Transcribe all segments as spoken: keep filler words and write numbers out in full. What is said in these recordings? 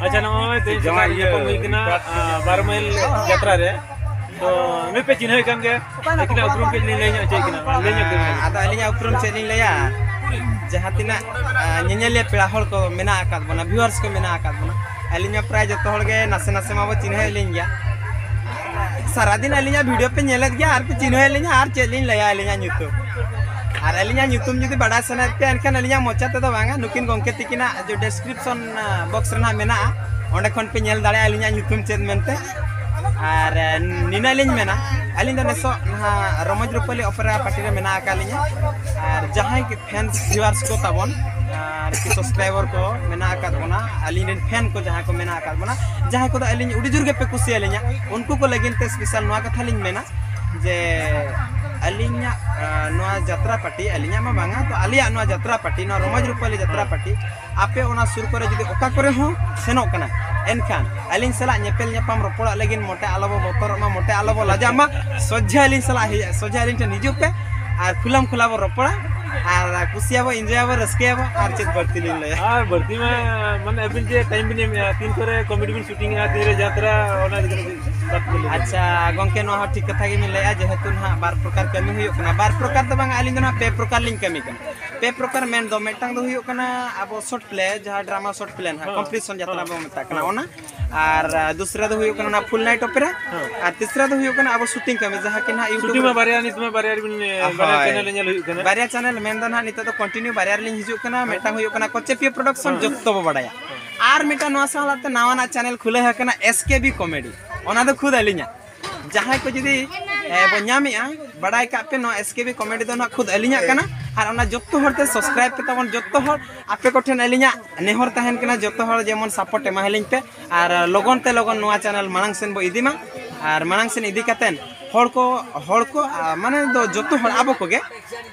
ᱟᱪᱪᱷᱟ, ᱱᱚᱜᱼᱚᱭ ᱛᱮᱦᱮᱧ ᱡᱟᱦᱟᱸ ᱥᱮᱛᱟᱜ ᱨᱮ ᱤᱭᱟᱹ, ᱧᱟᱯᱟᱢ ᱦᱩᱭ ᱠᱟᱱᱟ, ᱟᱸ, ᱵᱟᱨᱚ ᱢᱟᱭᱤᱞ ᱡᱟᱛᱨᱟ ᱨᱮ᱾ ᱛᱚ, ᱢᱤᱫ ᱯᱮ ᱪᱤᱱᱦᱟᱹᱣ ᱠᱟᱱ ᱜᱮᱭᱟ᱾ ᱟᱹᱠᱤᱱᱟᱜ ᱩᱯᱨᱩᱢ ᱠᱟᱹᱡ ᱞᱤᱧ ᱞᱟᱹᱭ ᱧᱚᱜ ᱦᱚᱪᱚᱭᱮᱫ ᱠᱤᱱᱟ᱾ ᱢᱟ, ᱞᱟᱹᱭ ᱧᱚᱜ ᱠᱤᱱ᱾ ᱟᱫᱚ ᱟᱹᱞᱤᱧᱟᱜ ᱩᱯᱨᱩᱢ ᱪᱮᱫ ᱞᱤᱧ ᱞᱟᱹᱭᱟ? ᱡᱟᱦᱟᱸ ᱛᱤᱱᱟᱹᱜ, ᱟᱸ, ᱧᱮᱧᱮᱞᱤᱭᱟᱹ ᱯᱮᱲᱟ ᱦᱚᱲ ᱠᱚ ᱢᱮᱱᱟᱜ ᱟᱠᱟᱫ ᱵᱚᱱᱟ, viewers ᱠᱚ ᱢᱮᱱᱟᱜ ᱟᱠᱟᱫ ᱵᱚᱱᱟ, ᱟᱹᱞᱤᱧ ᱢᱟ ᱯᱨᱟᱭ ᱡᱚᱛᱚ ᱦᱚᱲ ᱜᱮ ᱱᱟᱥᱮ ᱱᱟᱥᱮ ᱢᱟᱵᱚ ᱪᱤᱱᱦᱟᱹᱣᱮᱫ ᱞᱤᱧ ᱜᱮᱭᱟ᱾ ᱥᱟᱨᱟᱫᱤᱱ ᱟᱹᱞᱤᱧᱟᱜ video ᱯᱮ ᱧᱮᱞᱮᱫ ᱜᱮᱭᱟ ᱟᱨ ᱯᱮ ᱪᱤᱱᱦᱟᱹᱣᱮᱫ ᱞᱤᱧᱟ, ᱟᱨ ᱪᱮᱫ ᱞᱤᱧ ᱞᱟᱹᱭᱟ ᱟᱹᱞᱤᱧᱟᱜ ᱧᱩᱛᱩᱢ? ᱟᱨ ᱟᱹᱞᱤᱧᱟᱜ ᱧᱩᱛᱩᱢ ᱡᱩᱫᱤ ᱵᱟᱰᱟᱭ ᱥᱟᱱᱟᱭᱮᱫ ᱯᱮᱭᱟ, ᱮᱱᱠᱷᱟᱱ ᱟᱹᱞᱤᱧᱟᱜ ᱢᱚᱪᱟ ᱛᱮᱫᱚ ᱵᱟᱝᱟ, ᱱᱩᱠᱤᱱ ᱜᱚᱢᱠᱮ ᱛᱤᱠᱤᱱᱟᱜ ᱡᱮ description, ᱟᱸ, box ᱨᱮ ᱱᱟᱦᱟᱜ ᱢᱮᱱᱟᱜᱼᱟ, ᱚᱸᱰᱮ ᱠᱷᱚᱱ ᱯᱮ ᱧᱮᱞ ᱫᱟᱲᱮᱭᱟᱜᱼᱟ ᱟᱹᱞᱤᱧᱟᱜ ᱧᱩᱛᱩᱢ ᱪᱮᱫ ᱢᱮᱱᱛᱮ᱾ ᱟᱨ, ᱟᱸ, ᱱᱤᱱᱟᱹᱜ ᱞᱤᱧ ᱢᱮᱱᱟ, ᱟᱹᱞᱤᱧ ᱫᱚ ᱱᱮᱥᱚᱜ ᱱᱟᱦᱟᱜ ᱨᱚᱢᱚᱡᱽ ᱨᱩᱯᱟᱹᱞᱤ opera party ᱨᱮ ᱢᱮᱱᱟᱜ ᱟᱠᱟᱫ ᱞᱤᱧᱟ᱾ ᱟᱨ ᱡᱟᱦᱟᱸᱭ ᱜᱮ fans viewers ᱠᱚ ᱛᱟᱵᱚᱱ, ᱟᱨ ᱠᱤ subscriber ᱠᱚ ᱢᱮᱱᱟᱜ ᱟᱠᱟᱫ ᱵᱚᱱᱟ, ᱟᱹᱞᱤᱧ ᱨᱮᱱ fan ᱠᱚ ᱡᱟᱦᱟᱸᱭ ᱠᱚ ᱢᱮᱱᱟᱜ ᱟᱠᱟᱫ ᱵᱚᱱᱟ, ᱡᱟᱦᱟᱸᱭ ᱠᱚᱫᱚ ᱟᱹᱞᱤᱧ ᱟᱹᱰᱤ ᱡᱳᱨ ᱜᱮᱯᱮ ᱠᱩᱥᱤᱭᱟᱹᱞᱤᱧᱟ, ᱩᱱᱠᱩ ᱠᱚ ᱞᱟᱹᱜᱤᱫ ᱛᱮ special ᱱᱚᱣᱟ ᱠᱟᱛᱷᱟ ᱞᱤᱧ ᱢᱮᱱᱟ ᱡᱮ ᱟᱹᱞᱤᱧᱟᱜ, ᱟᱸ, ᱱᱚᱣᱟ ᱡᱟᱛᱨᱟ party, ᱟᱹᱞᱤᱧᱟᱜ ᱢᱟ ᱵᱟᱝᱟ, ᱛᱚ ᱟᱹᱞᱤᱧᱟᱜ ᱱᱚᱣᱟ ᱡᱟᱛᱨᱟ party, ᱱᱚᱣᱟ ᱨᱚᱢᱚᱡᱽ ᱨᱩᱯᱟᱹᱞᱤ ᱡᱟᱛᱨᱟ party, ᱟᱯᱮ ᱚᱱᱟ ᱥᱩᱨ ᱠᱚᱨᱮ ᱡᱩᱫᱤ ᱚᱠᱟ ᱠᱚᱨᱮ ᱦᱚᱸ ᱥᱮᱱᱚᱜ ᱠᱟᱱᱟ, ᱮᱱᱠᱷᱟᱱ ᱟᱹᱞᱤᱧ ᱥᱟᱞᱟᱜ ᱧᱮᱯᱮᱞ ᱧᱟᱯᱟᱢ ᱨᱚᱯᱚᱲᱚᱜ ᱞᱟᱹᱜᱤᱫ ᱢᱚᱴᱮ ᱟᱞᱚ ᱵᱚ ᱵᱚᱛᱚᱨᱚᱜ ᱢᱟ, ᱢᱚᱴᱮ ᱟᱞᱚ ᱵᱚ ᱞᱟᱡᱟᱜ ᱢᱟ, ᱥᱚᱡᱷᱮ ᱟᱹᱞᱤᱧ ᱥᱟᱞᱟᱜ ᱦᱮᱡ, ᱥᱚᱡᱷᱮ ᱟᱹᱞᱤᱧ ᱴᱷᱮᱱ ᱦᱤᱡᱩᱜ ᱯᱮ ᱟᱨ ᱠᱷᱩᱞᱟᱢ ᱠᱷᱩᱞᱟ ᱵᱚ ᱨᱚᱯᱚᱲᱟ᱾ ᱟᱨ ᱠᱩᱥᱤᱭᱟᱵᱚ, enjoyᱟᱵᱚ, ᱨᱟᱹᱥᱠᱟᱹᱭᱟᱵᱚ, ᱟᱨ ᱪᱮᱫ ᱵᱟᱹᱲᱛᱤ ᱞᱤᱧ ᱞᱟᱹᱭᱟ? ᱟᱨ ᱵᱟᱹᱲᱛᱤ ᱢᱟ, ᱢᱟᱱᱮ, ᱟᱹᱵᱤᱱ ᱡᱮ time ᱵᱤᱱ ᱮᱢᱮᱜᱼᱟ, ᱛᱤᱱ ᱠᱚᱨᱮ comedy ᱵᱤᱱ shootingᱮᱜᱼᱟ, ᱛᱤᱱ ᱨᱮ ᱡᱟᱛᱨᱟ, ᱚᱱᱟ ᱤᱫᱤ ᱠᱟᱛᱮ ᱵᱟᱛ ᱠᱚ ᱞᱟᱹᱭ ᱵᱤᱱ᱾ ᱟᱪᱪᱷᱟ ᱜᱚᱝᱠᱮ, ᱱᱚᱣᱟ ᱦᱚᱸ ᱴᱷᱤᱠ ᱠᱟᱛᱷᱟ ᱜᱮᱵᱤᱱ ᱞᱟᱹᱭᱟ, ᱡᱮᱦᱮᱛᱩ ᱱᱟᱦᱟᱜ ᱵᱟᱨ ᱯᱨᱚᱠᱟᱨ ᱠᱟᱹᱢᱤ ᱦᱩᱭᱩᱜ ᱠᱟᱱᱟ᱾ ᱵᱟᱨ ᱯᱨᱚᱠᱟᱨ ᱫᱚ ᱵᱟᱝ, ᱟᱹᱞᱤᱧ ᱫᱚ ᱱᱟᱦᱟᱜ ᱯᱮ ᱯᱨᱚᱠᱟᱨ ᱞᱤᱧ ᱠᱟᱹᱢᱤ ᱠᱟᱱᱟ᱾ ᱯᱮ ᱯᱨᱚᱠᱟᱨ ᱢᱮᱱ ᱫᱚ, ᱢᱤᱫᱴᱟᱝ ᱫᱚ ᱦᱩᱭᱩᱜ ᱠᱟᱱᱟ ᱟᱵᱚ short play, ᱡᱟᱦᱟᱸ drama short play ᱱᱟᱦᱟᱜ, ᱦᱮᱸ, competition ᱡᱟᱛᱨᱟ ᱦᱮᱸ, ᱵᱚᱱ ᱢᱮᱛᱟᱜ ᱠᱟᱱᱟ, ᱦᱮᱸ, ᱚᱱᱟ᱾ ᱟᱨ, ᱟᱨ ᱫᱩᱥᱨᱟ ᱫᱚ ᱦᱩᱭᱩᱜ ᱠᱟᱱᱟ ᱚᱱᱟ full night opera᱾ ᱦᱮᱸ᱾ ᱟᱨ ᱛᱤᱥᱨᱟ ᱫᱚ ᱦᱩᱭᱩᱜ ᱠᱟᱱᱟ ᱟᱵᱚ shooting ᱠᱟᱹᱢᱤ, ᱡᱟᱦᱟᱸ ᱠᱤ ᱱᱟᱦᱟᱜ YouTube shooting ᱨᱮ ᱢᱟ ᱵᱟᱨᱭᱟ, ᱱᱤᱛ ᱢᱟ ᱵᱟᱨᱭᱟ ᱨᱮᱵᱤᱱ, ᱦᱳᱭ᱾ ᱵᱟᱨᱭᱟ channel ᱨᱮ ᱧᱮᱞ ᱦᱩᱭᱩᱜ ᱠᱟᱱᱟ᱾ ᱵᱟᱨᱭᱟ channel ᱢᱮᱱ ᱫᱚ ᱱᱟᱦᱟᱜ ᱱᱤᱛᱚᱜ ᱫᱚ continue ᱵᱟᱨᱭᱟ ᱨᱮᱞᱤᱧ ᱦᱤᱡᱩᱜ ᱠᱟᱱᱟ᱾ ᱦᱮᱸ᱾ ᱢᱤᱫᱴᱟᱝ ᱦᱩᱭᱩᱜ ᱠᱟᱱᱟ ᱠᱚᱪᱮᱯᱤᱭᱟᱹ Production, ᱦᱮᱸ, ᱡᱚᱛᱚ ᱵᱚ ᱵᱟᱲᱟᱭᱟ᱾ ᱦᱮᱸ᱾ ᱟᱨ ᱢᱤᱫᱴᱟᱝ ᱱᱚᱣᱟ ᱥᱟᱶᱛᱮ ᱱᱟᱣᱟᱱᱟᱜ channel ᱠᱷᱩᱞᱟᱹᱣ ᱟᱠᱟᱱᱟ, S K B Comedy᱾ ᱚᱱᱟ ᱫᱚ ᱠᱷᱩᱫ ᱟᱹᱞᱤᱧᱟᱜ᱾ ᱡᱟᱦᱟᱸᱭ ᱠᱚ ᱡᱩᱫᱤ, ᱮ, ᱵᱚ ᱧᱟᱢᱮᱜᱼᱟ, ᱵᱟᱲᱟᱭ ᱠᱟᱜ ᱯᱮ, ᱱᱚᱣᱟ S K B Comedy ᱫᱚ ᱱᱟᱦᱟᱜ ᱠᱷᱩᱫ ᱟᱹᱞᱤᱧᱟᱜ ᱠᱟᱱᱟ᱾ ᱟᱨ ᱚᱱᱟ ᱡᱚᱛᱚ ᱦᱚᱲ ᱛᱮ subscribe ᱯᱮ ᱛᱟᱵᱚᱱ, ᱡᱚᱛᱚ ᱦᱚᱲ᱾ ᱟᱯᱮ ᱠᱚᱴᱷᱮᱱ ᱟᱹᱞᱤᱧᱟᱜ ᱱᱮᱦᱚᱨ ᱛᱟᱦᱮᱱ ᱠᱟᱱᱟ, ᱡᱚᱛᱚ ᱦᱚᱲ ᱡᱮᱢᱚᱱ support ᱮᱢᱟᱞᱤᱧ ᱯᱮ᱾ ᱟᱨ ᱞᱚᱜᱚᱱ ᱛᱮ ᱞᱚᱜᱚᱱ ᱱᱚᱣᱟ channel ᱢᱟᱲᱟᱝ ᱥᱮᱱ ᱵᱚ ᱤᱫᱤ ᱢᱟ᱾ ᱟᱨ ᱢᱟᱲᱟᱝ ᱥᱮᱱ ᱤᱫᱤ ᱠᱟᱛᱮᱱ ᱦᱚᱲ ᱠᱚ, ᱦᱚᱲ ᱠᱚ, ᱟ, ᱢᱟᱱᱮ ᱫᱚ ᱡᱚᱛᱚ ᱦᱚᱲ ᱟᱵᱚ ᱠᱚᱜᱮ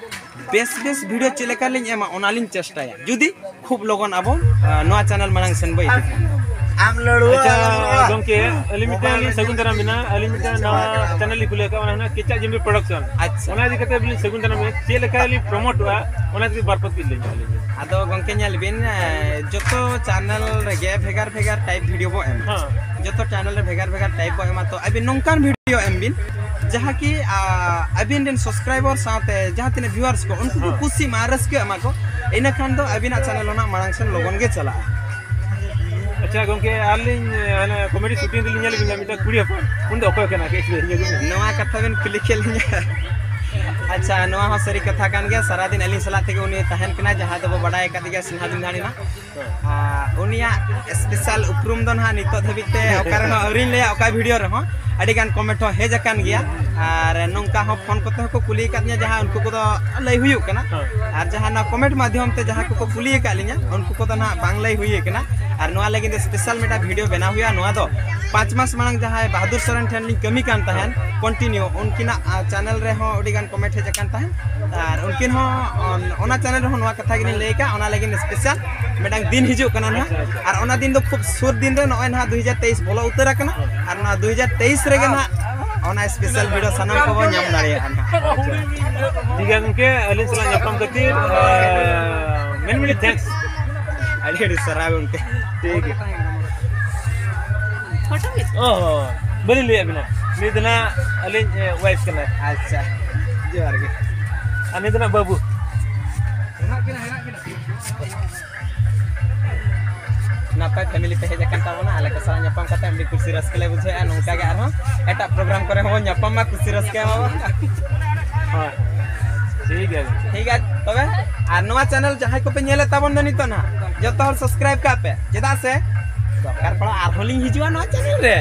ᱵᱮᱥ ᱵᱮᱥ video ᱪᱮᱫ ᱞᱮᱠᱟ ᱞᱤᱧ ᱮᱢᱟ, ᱚᱱᱟ ᱞᱤᱧ ᱪᱮᱥᱴᱟᱭᱟ, ᱡᱩᱫᱤ ᱠᱷᱩᱵ ᱞᱚᱜᱚᱱ ᱟᱵᱚ, ᱟ, ᱱᱚᱣᱟ channel ᱢᱟᱲᱟᱝ ᱥᱮᱱ ᱵᱚ ᱤᱫᱤ ᱠᱷᱟᱱ᱾ ᱟᱢ ᱞᱟᱹᱲᱩᱣᱟᱹ ᱟᱪᱪᱷᱟ, ᱟᱞᱚᱢ ᱨᱚᱲᱟ᱾ ᱜᱚᱢᱠᱮ, ᱟᱹᱞᱤᱧ ᱢᱤᱫᱴᱟᱝ ᱞᱤᱧ ᱥᱟᱹᱜᱩᱱ ᱫᱟᱨᱟᱢ ᱵᱮᱱᱟ᱾ ᱟᱹᱞᱤᱧ ᱢᱤᱫᱴᱟᱝ ᱱᱟᱣᱟ ᱪᱮᱱᱮᱞ ᱞᱤᱧ ᱠᱷᱩᱞᱟᱹᱣ ᱟᱠᱟᱫᱼᱟ, ᱚᱱᱟ ᱦᱩᱭᱩᱜ ᱠᱮᱪᱟᱜ ᱡᱤᱢᱵᱤ ᱯᱨᱚᱰᱟᱠᱥᱚᱱ᱾ ᱟᱪᱪᱷᱟ᱾ ᱚᱱᱟ ᱤᱫᱤ ᱠᱟᱛᱮ ᱟᱹᱞᱤᱧ ᱥᱟᱹᱜᱩᱱ ᱫᱟᱨᱟᱢ ᱵᱮᱱᱟ᱾ ᱪᱮᱫ ᱞᱮᱠᱟ ᱞᱤᱧ ᱯᱨᱚᱢᱳᱴᱚᱜᱼᱟ, ᱚᱱᱟ ᱤᱫᱤ ᱵᱟᱨ ᱯᱚᱫ ᱠᱟᱹᱡ ᱞᱟᱹᱭ ᱧᱚᱜ ᱟᱹᱞᱤᱧ ᱵᱮᱱ᱾ ᱟᱫᱚ ᱜᱚᱢᱠᱮ, ᱧᱮᱞ ᱵᱤᱱ, ᱮ, ᱡᱚᱛᱚ ᱪᱮᱱᱮᱞ ᱨᱮᱜᱮ ᱵᱷᱮᱜᱟᱨ ᱵᱷᱮᱜᱟᱨ ᱴᱟᱭᱤᱯ ᱵᱷᱤᱰᱤᱭᱳ ᱵᱚ ᱮᱢᱟ᱾ ᱦᱮᱸ᱾ ᱡᱚᱛᱚ ᱪᱮᱱᱮᱞ ᱨᱮ ᱵᱷᱮᱜᱟᱨ ᱵᱷᱮᱜᱟᱨ ᱴᱟᱭᱤᱯ ᱵᱚ ᱮᱢᱟ, ᱛᱚ ᱟᱹᱵᱤᱱ ᱱᱚᱝᱠᱟᱱ ᱵᱷᱤᱰᱤᱭᱳ ᱮᱢ ᱵᱤᱱ, ᱡᱟᱦᱟᱸ ᱠᱤ, ᱟ, ᱟᱹᱵᱤᱱ ᱨᱮᱱ ᱥᱟᱵᱥᱠᱨᱟᱭᱵᱟᱨ ᱥᱟᱶᱛᱮ ᱡᱟᱦᱟᱸ ᱛᱤᱱᱟᱹᱜ ᱵᱷᱤᱭᱩᱣᱟᱨᱥ ᱠᱚ, ᱩᱱᱠᱩ ᱠᱚ ᱦᱮᱸ᱾ ᱠᱩᱥᱤᱜ ᱢᱟ, ᱨᱟᱹᱥᱠᱟᱹᱜ ᱢᱟ ᱠᱚ᱾ ᱤᱱᱟᱹ ᱠᱷᱟᱱ ᱫᱚ ᱟᱹᱵᱤᱱᱟᱜ ᱪᱮᱱᱮᱞ ᱦᱚᱸ ᱱᱟᱜ ᱢᱟᱲᱟᱝ ᱥᱮᱱ ᱞᱚᱜᱚᱱ ᱜᱮ ᱪᱟᱞᱟᱜᱼᱟ᱾ ᱟᱪᱪᱷᱟ ᱜᱚᱢᱠᱮ, ᱟᱹᱞᱤᱧ, ᱦᱟᱱᱮ ᱠᱚᱢᱮᱰᱤ ᱥᱩᱴᱤᱝ ᱨᱮᱞᱤᱧ ᱧᱮᱞ ᱵᱤᱱᱟ, ᱢᱤᱫᱴᱟᱝ ᱠᱩᱲᱤ ᱦᱚᱯᱚᱱ, ᱩᱱᱤ ᱫᱚ ᱚᱠᱚᱭ ᱠᱟᱱᱟ? ᱠᱟᱹᱡ ᱞᱟᱹᱭ ᱧᱚᱜ ᱵᱤᱱ᱾ ᱱᱚᱣᱟ ᱠᱟᱛᱷᱟ ᱵᱤᱱ ᱠᱩᱞᱤ ᱠᱮᱫ ᱞᱤᱧᱟ᱾ ᱟᱪᱪᱷᱟ, ᱱᱚᱣᱟ ᱦᱚᱸ ᱥᱟᱹᱨᱤ ᱠᱟᱛᱷᱟ ᱠᱟᱱ ᱜᱮᱭᱟ, ᱥᱟᱨᱟᱫᱤᱱ ᱟᱹᱞᱤᱧ ᱥᱟᱞᱟᱜ ᱛᱮᱜᱮ ᱩᱱᱤ ᱛᱟᱦᱮᱱ ᱠᱟᱱᱟ, ᱡᱟᱦᱟᱸᱭ ᱫᱚᱵᱚ ᱵᱟᱰᱟᱭ ᱟᱠᱟᱫ ᱜᱮᱭᱟ, ᱥᱤᱱᱦᱟ ᱫᱤᱱ ᱫᱷᱟᱹᱲᱤ ᱱᱟᱜ᱾ ᱟᱨ ᱩᱱᱤᱭᱟᱜ ᱥᱯᱮᱥᱟᱞ ᱩᱯᱨᱩᱢ ᱫᱚ ᱱᱟᱦᱟᱜ ᱱᱤᱛᱚᱜ ᱫᱷᱟᱹᱵᱤᱡ ᱛᱮ ᱚᱠᱟ ᱨᱮᱦᱚᱸ ᱟᱹᱣᱨᱤᱧ ᱞᱟᱹᱭᱟ, ᱚᱠᱟ ᱵᱷᱤᱰᱤᱭᱳ ᱨᱮᱦᱚᱸ᱾ ᱟᱹᱰᱤ ᱜᱟᱱ ᱠᱚᱢᱮᱱᱴ ᱦᱚᱸ ᱦᱮᱡ ᱟᱠᱟᱱ ᱜᱮᱭᱟ, ᱟᱨ ᱱᱚᱝᱠᱟ ᱦᱚᱸ ᱯᱷᱳᱱ ᱠᱚᱛᱮ ᱦᱚᱸᱠᱚ ᱠᱩᱞᱤ ᱟᱠᱟᱫ ᱞᱤᱧᱟ, ᱡᱟᱦᱟᱸ ᱩᱱᱠᱩ ᱠᱚᱫᱚ ᱞᱟᱹᱭ ᱦᱩᱭᱩᱜ ᱠᱟᱱᱟ᱾ ᱦᱮᱸ᱾ ᱟᱨ ᱡᱟᱦᱟᱸ ᱱᱚᱣᱟ ᱠᱚᱢᱮᱱᱴ ᱢᱟᱫᱽᱫᱷᱚᱢ ᱛᱮ ᱡᱟᱦᱟᱸ ᱠᱚᱠᱚ ᱠᱩᱞᱤ ᱟᱠᱟᱫ ᱞᱤᱧᱟ, ᱩᱱᱠᱩ ᱠᱚᱫᱚ ᱱᱟᱦᱟᱜ ᱵᱟᱝ ᱞᱟᱹᱭ ᱦᱩᱭ ᱟᱠᱟᱱᱟ᱾ ᱟᱨ ᱱᱚᱣᱟ ᱞᱟᱹᱜᱤᱫ ᱫᱚ ᱥᱯᱮᱥᱟᱞ ᱢᱤᱫᱴᱟᱝ ᱵᱷᱤᱰᱤᱭᱳ ᱵᱮᱱᱟᱣ ᱦᱩᱭᱩᱜᱼᱟ᱾ ᱱᱚᱣᱟ ᱫᱚ ᱯᱟᱸᱪ ᱢᱟᱥ ᱢᱟᱲᱟᱝ ᱡᱟᱦᱟᱸᱭ ᱵᱟᱦᱟᱫᱩᱨ ᱥᱚᱨᱮᱱ ᱴᱷᱮᱱ ᱞᱤᱧ ᱠᱟᱹᱢᱤ ᱠᱟᱱ ᱛᱟᱦᱮᱸᱱ ᱠᱚᱱᱴᱤᱱᱤᱭᱩ, ᱩᱱᱠᱤᱱᱟᱜ, ᱟ, ᱪᱮᱱᱮᱞ ᱨᱮᱦᱚᱸ ᱟᱹᱰᱤ ᱜᱟᱱ ᱠᱚᱢᱮᱱᱴ ᱦᱮᱡ ᱟᱠᱟᱱ ᱛᱟᱦᱮᱸᱱ᱾ ᱟᱨ ᱩᱱᱠᱤᱱ ᱦᱚᱸ, ᱚᱱ-, ᱚᱱᱟ ᱪᱮᱱᱮᱞ ᱨᱮᱦᱚᱸ ᱱᱚᱣᱟ ᱠᱟᱛᱷᱟ ᱜᱮᱞᱤᱧ ᱞᱟᱹᱭ ᱟᱠᱟᱫ, ᱚᱱᱟ ᱞᱟᱹᱜᱤᱫ ᱥᱯᱮᱥᱟᱞ ᱢᱤᱫᱴᱟᱝ ᱫᱤᱱ ᱦᱤᱡᱩᱜ ᱠᱟᱱᱟ ᱱᱟᱦᱟᱜ᱾ ᱟᱪᱪᱷᱟ, ᱟᱪᱪᱷᱟ᱾ ᱟᱨ ᱚᱱᱟ ᱫᱤᱱ ᱫᱚ ᱠᱷᱩᱵ ᱥᱩᱨ ᱫᱤᱱ ᱨᱮ, ᱱᱚᱜᱼᱚᱭ ᱱᱟᱦᱟᱜ ᱫᱩ ᱦᱟᱡᱟᱨ ᱛᱮᱭᱤᱥ ᱵᱚᱞᱚ ᱩᱛᱟᱹᱨ ᱟᱠᱟᱱᱟ᱾ ᱟᱨ ᱚᱱᱟ ᱫᱩ ᱦᱟᱡᱟᱨ ᱛᱮᱭᱤᱥ ᱨᱮᱜᱮ ᱱᱟᱦᱟᱜ ᱚᱱᱟ ᱥᱯᱮᱥᱟᱞ ᱵᱷᱤᱰᱤᱭᱳ ᱥᱟᱱᱟᱢ ᱠᱚᱵᱚᱱ ᱧᱟᱢ ᱫᱟᱲᱮᱭᱟᱜᱼᱟ ᱱᱟᱦᱟᱜ᱾ ᱴᱷᱤᱠ ᱜᱮᱭᱟ ᱜᱚᱢᱠᱮ, ᱟᱹᱞᱤᱧ ᱥᱟᱞᱟᱜ ᱧᱟᱯᱟᱢ ᱠᱷᱟᱹᱛᱤᱨ, ᱟᱸ, many many thanks᱾ ᱟᱹᱰᱤ ᱟᱹᱰᱤ ᱥᱟᱨᱦᱟᱣ ᱜᱚᱢᱠᱮ᱾ ᱴᱷᱤᱠ ᱜᱮᱭᱟ᱾ ᱯᱷᱳᱴᱳ ᱜᱮ? ᱚ, ᱵᱟᱹᱞᱤᱧ ᱞᱟᱹᱭᱟᱫ ᱵᱤᱱᱟ᱾ ᱱᱩᱭ ᱫᱚ ᱱᱟᱜ ᱟᱹᱞᱤᱧ, ᱮ, ᱣᱟᱭᱤᱯᱷ ᱠᱟᱱᱟᱭ᱾ ᱟᱪᱪᱷᱟ, ᱡᱚᱦᱟᱨ ᱜᱮ᱾ ᱟᱨ ᱱᱩᱭ ᱫᱚ ᱱᱟᱜ ᱵᱟᱹᱵᱩ᱾ ᱱᱟᱯᱟᱭ ᱯᱷᱮᱢᱤᱞᱤ ᱯᱮ ᱦᱮᱡ ᱟᱠᱟᱱ ᱛᱟᱵᱚᱱᱟ, ᱟᱞᱮ ᱠᱚ ᱥᱟᱞᱟᱜ ᱧᱟᱯᱟᱢ ᱠᱟᱛᱮ ᱟᱹᱰᱤ ᱠᱩᱥᱤ ᱨᱟᱹᱥᱠᱟᱹ ᱞᱮ ᱵᱩᱡᱷᱟᱹᱣᱮᱫᱼᱟ᱾ ᱱᱚᱝᱠᱟ ᱜᱮ ᱟᱨᱦᱚᱸ ᱮᱴᱟᱜ ᱯᱨᱳᱜᱨᱟᱢ ᱠᱚᱨᱮ ᱦᱚᱸᱵᱚᱱ ᱧᱟᱯᱟᱢ ᱢᱟ, ᱠᱩᱥᱤ ᱨᱟᱹᱥᱠᱟᱹ ᱢᱟᱵᱚᱱ᱾ ᱦᱳᱭ, ᱴᱷᱤᱠ ᱜᱮᱭᱟ ᱜᱚᱢᱠᱮ᱾ ᱴᱷᱤᱠ ᱜᱮᱭᱟ ᱛᱚᱵᱮ, ᱟᱨ ᱱᱚᱣᱟ ᱪᱮᱱᱮᱞ ᱡᱟᱦᱟᱸᱭ ᱠᱚᱯᱮ ᱧᱮᱞᱮᱫ ᱛᱟᱵᱚᱱ ᱫᱚ ᱱᱤᱛᱚᱜ ᱱᱟᱦᱟᱜ, ᱡᱚᱛᱚ ᱦᱚᱲ ᱥᱟᱵᱥᱠᱨᱟᱭᱤᱵ ᱠᱟᱜ ᱯᱮ, ᱪᱮᱫᱟᱜ ᱥᱮ ᱫᱚᱨᱠᱟᱨ ᱯᱟᱲᱟᱜ ᱟᱨᱦᱚᱸ ᱞᱤᱧ ᱦᱤᱡᱩᱜᱼᱟ ᱱᱚᱣᱟ ᱪᱮᱱᱮᱞ ᱨᱮ᱾